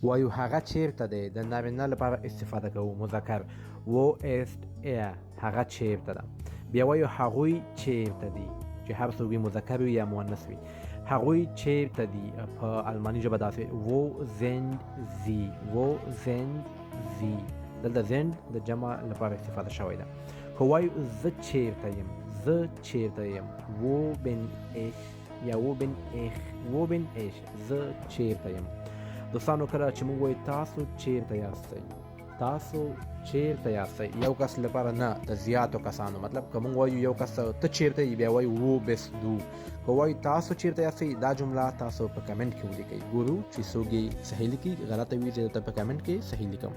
وایو هغه چیرته دی، د نارینه لپاره استفاده کوو، مذکر. Wo ist er؟ هغه چیرته ده. بیا وایو هغوی چیرته دي، چې هر څوک وي، مذکر وي یا مؤنث وي، هغوی چیرته دي. په الماني ژبه داسې: Wo sind sie؟ Wo sind sie؟ دلته sind د جمع لپاره استفاده شوی ده. که وایو زه چیرته یم، زه چیرته یم، wo bin ich یا wo bin ich، wo bin ich، زه چیرته یم. دوستانو، کله چې موږ وایو تاسو چیرته یاستئ، تاسو چیرته یاستئ، یو کس لپاره نه، د زیاتو کسانو. مطلب که موږ وایو یو کس ته چیرته یې، بیا وایو wo bist du. که وایو تاسو چیرته یاستئ، دا جمله تاسو په کمنټ کې ولیکئ، ګورو چې څوک یې صحیح لیکي. غلطه وي، زه درته په کمنټ کې صحیح لیکم.